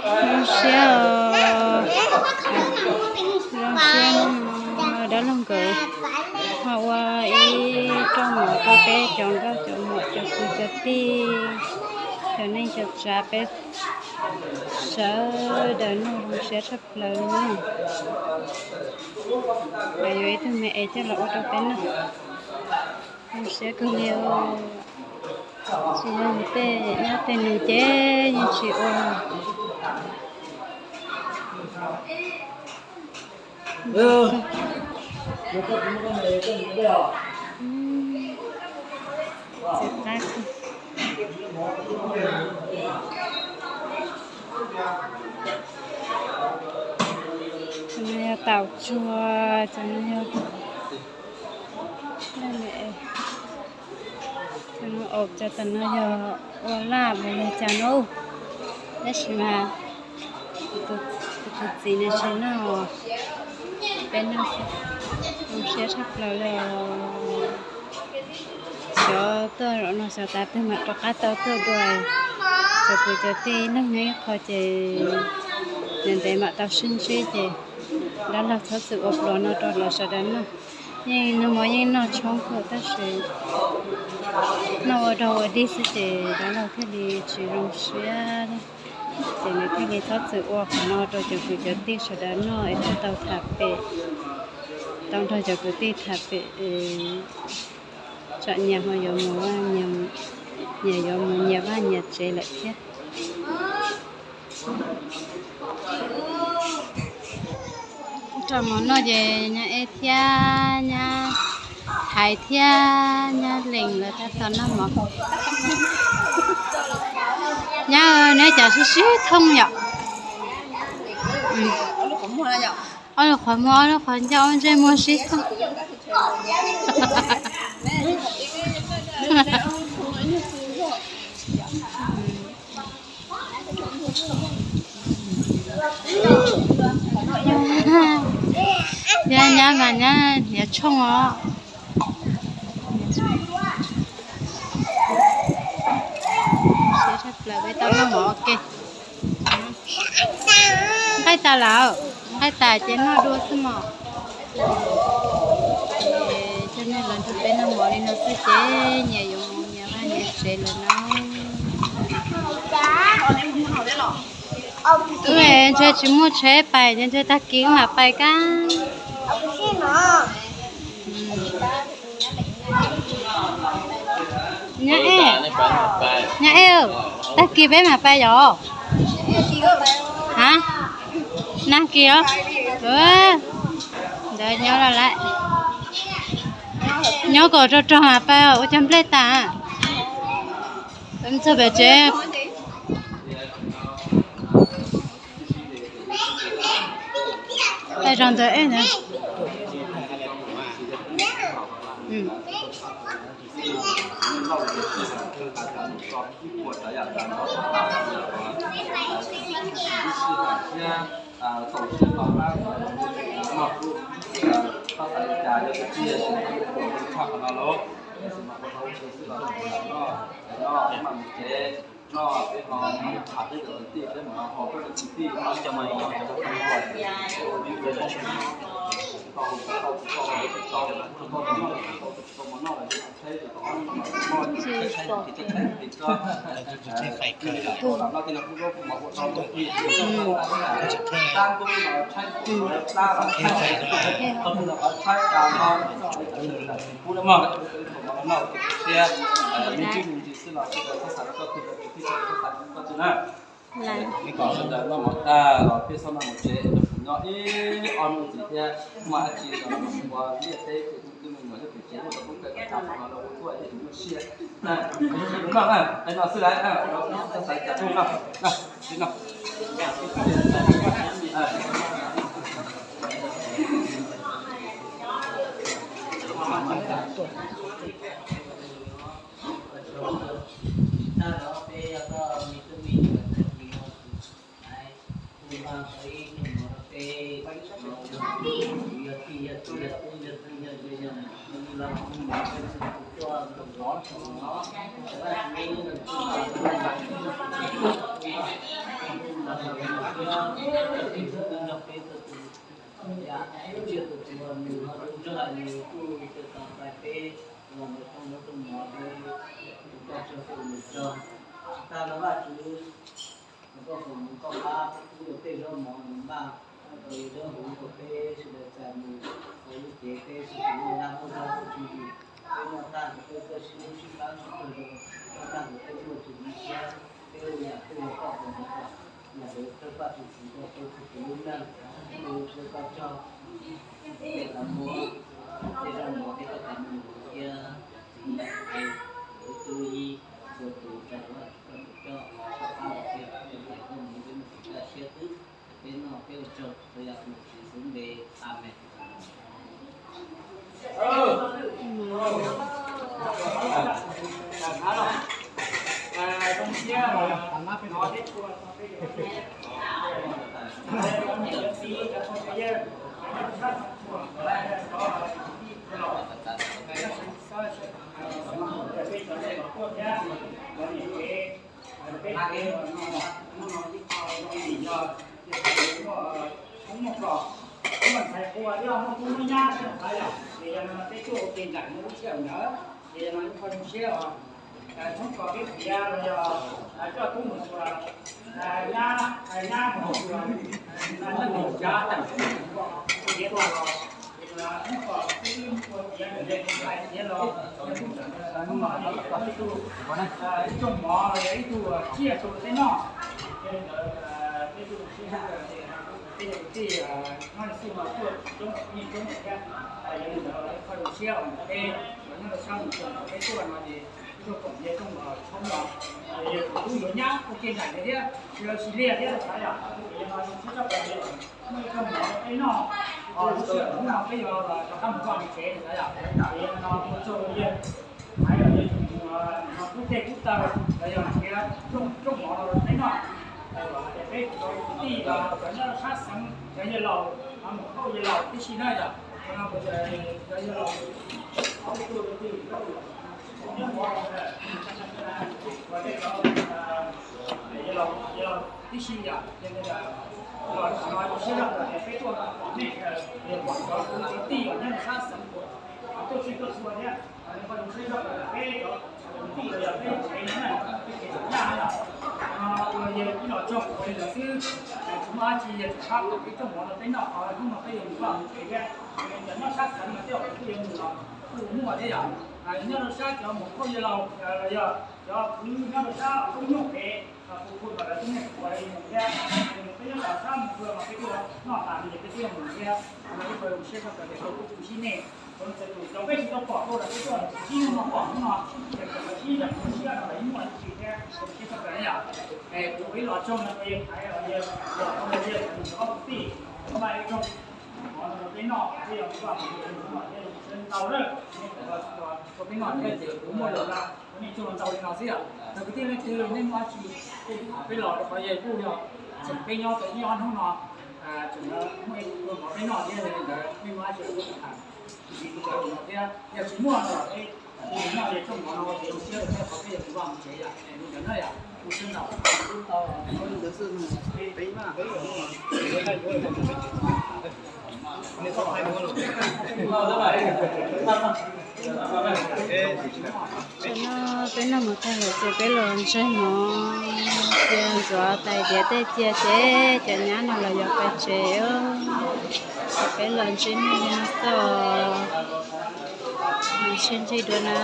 Zoo siab os, zoo siab no dab laug nkawd ho ua ib rooj mov rau peb cov nkauj cov muam cov kwv cov tij, cov neej cov tsav peb sawv daws noj zoo siab tshaj plaws li na. Lawv yuav ib tug me es coj los ua rau peb noj. Zoo siab kawg li. Tsis yog tej nyob tej nus ces yeej tsis ua. Cov no yog taum tsuag, cov no yog, cov no, cov tam no yog ua laj los yog cas no. Tab sis mas kuv tus txiv nws tsis noj, peb noj zoo siab tshaj plaws li. Xyov tuaj zaum no xyov tav twg mam rov qab tau tuaj dua. Cov kwv cov tij neej nyob ib qho ces ntev ntev mam tau sib ntsib ces dab laug txhob txwm ua pluas no rau lawv sawv daws noj. Yeej noj mov yeej noj tshoob kawg tab sis noj ua dog ua dig xwb ces dab laug thiaj li tsis zoo siab. Ces nws thiaj li txhob txwm ua qhov no rau cov kwv cov tij sawv daws noj es thiaj tau tham pem, tau nrog cov kwv tij tham pem, tsam nyias ho yuav mus vaj, nyias yuav mus nyias vaj nyias tsev lawm thiab. Rau mov noj ces nyab Eb thiab nyab Hais thiab nyab Lees lawv tab tom noj mov. Nyab, neb cov sib sib thooj yom? Ob lub qhov muag, ob lub qhov ncauj, ob ntsej muag sib thooj. Thiab nyab mas nyab hliav tshooj os. Siab tshaj plaws peb tau noj mov ua ke. Nqaij tas lawm, nqaij tas ces noj dua xwb mos. Coj nej los nrog peb noj mov li no xwb ces nyias yuav mus nyias vaj nyias tsev lawm no. Wb ntshe tsis muaj tsheb pais ces ntshe tag kis wb mam pais kab. Nyab Eb, nyab Eb, tag kis peb mam pais yom? Ha, nag kis os. Ntawd nyob los lawm. Nyob kom rog rog mam pais, ua cov nplej tas. Txog pem tsev. Pais zos ntawd eb ntawd. Ib kom sawv daws noj mov tag los peb txhob noj mov tsev, nyob ib ob hnub ntxiv thiab, muaj dab tsi los ua liaj teb ces twb me nyuam nyob pem tsev, lub tau lub kawm kom tag los ua tuaj ib tus nyuaj siab. Noj, noj xwb lawm, xav cas tuaj noj, noj, noj. Tus tsiaj tus tuag nws ho zoo nraug li, nws kuj tau txais peb los ntawm rooj zaub rooj mov, peb tus koj tsaug tus nws tsaug. Tsis tas los Vajtswv, koj foom koj pab peb tub ua tej zaub mov nws npaj, tau yog dawb huv rau peb sawv daws txais mus ua lub cev peb sawv daws muaj dag muaj zog muaj tswv yim, peb noj tag peb txawj sib hlub sib pab sib txhawb, noj tag peb muaj tswv yim thiab peb ua yam kuj yog koj foom koj tsaug. Yam ntawd thov koj tus txiv koj peb txhua tus lub neej, tus txiv koj tsaug, peb tau muab tej zaub mov tej koj tau mus thiab txiv lawv tub yib txhua tus tsaug koj tus coj koj pab los peb ua peb mus peb mus tus kaj siab twb peb noj peb ua tsaug txhua yam tus txiv xwb npe. Amees. Peb hais no, hnub no ib qho zoo li yog, yog muaj koob muaj kos, muaj ntxhais qhua thiab muaj kub muaj nyab thiab na yom, ces yog no peb tuaj ua ke nraim no lub sij hawm ntawd, ces yog no ib qho zoo siab os. Txhob kos peb tiav los yog coj tub mus ua nyab, nyab mus ua neej mus tsav tawm ua tiav los, hnub no peb ua tiav ntawm le hais tiav los, hnub no ib tug ib tsoom mov los yog ib tug tsiaj rau peb noj. Yog li ntawd peb tuaj zoo siab, peb yog kwv tij nyob li xwb no tuaj coob coob thiab, yog li ntawd ib qho zoo siab os ntawm peb nyob rau sab Moos Xyoos peb tuaj no ces peb tuaj koom yawg Tooj los tshoob no, yog tus tub yuav nyab ua ke nraim thiab, tsis liaj thiab xav yom, yog no zoo siab tshaj plaws li. Muaj ib tug mov peb noj, lub sij hawm hnub no peb yuav rov qab mus vaj mus tsev xav yom, yog no ua tsaug yawg, hais yog yawg no kub tej kub taw los yog nrhiav rooj mov los peb noj, hais tias peb cov kwv tij los cov nyob rau sab xeev cov yawg laus, mus thauj yawg laus tib si na yom, no cov yawg laus ob tug kwv tij nyob mov los yawg laus tib si yom, yog li ntawd los no zoo siab zog tias peb tuaj pom nej, pom cov kwv cov tij uas nyob rau sab xeev tuaj txhij tuaj txhua thiab, nws kuj zoo siab zog tias peb cov kwv tij los yog peb tsev no na, peb tsev Txoov Yaj no, ua yawg ib los tsaug ua li ntawd xwb, tsis muaj dab tsi, yog rov qab peb coj mov rau peb noj, hnub no peb yuav mus vaj mus tsev thiab. Cov nyob sab xeev no tej zaum kuj yuav mus los kuj muaj thiab yom, nyob rau sab cov mus thauj yawg laus los yog cov kwv nyob rau sab qub nyuj pem, kuv kuj kom lawv tub neeg ua li mus thiab, peb nyob rau sab mus kawg mas peb twb noj tas li ces peb twb mus thiab. Ib qho zoo siab tshaj plaws tias kuv kuj tu sib nej, txhua tus cov peb tsis tau pom tuaj los peb tuaj sib hnub no pom hnub no, ces kom lawv sib zam lub siab no lawv yeej muaj dab tsi thiab, zoo siab tshaj plaws na yom. Kuv ib los tsaug no kuv yeej hais los yawg, los yawg tus ob kwv tij, maj ib rooj mov no rau peb noj, peb yog mus vaj mus tsev mus ua thiab zoo siab ntau lawm, nej ua ua peb noj thiab ces kuv muaj lus no, nej tsuas ntau li no xwb yom. Cov kwv tij leej twg nej muaj dab tsi, peb los rau qhov yawg kuj yog tseem peb nyob tau ib ob hnub no, tseem muaj ib tug mov peb noj thiab, yog li ntawd nej muaj dab tsi los kuj tham, tsis tau no thiab, yog tsis muaj no los peb noj yawg rooj mov no ua kev zoo siab rau peb qhov peb yuav mus vaj mus tsev yom, li ntawd na yom, kuj siab ntau. Tam no peb noj mov tag lawm ces peb los ntsaig mov, cia ntxuav tais diav tej cia ces cov nyab no los yuav pais tsev. Peb los ntsib nej li no xwb, mam sib ntsib dua na.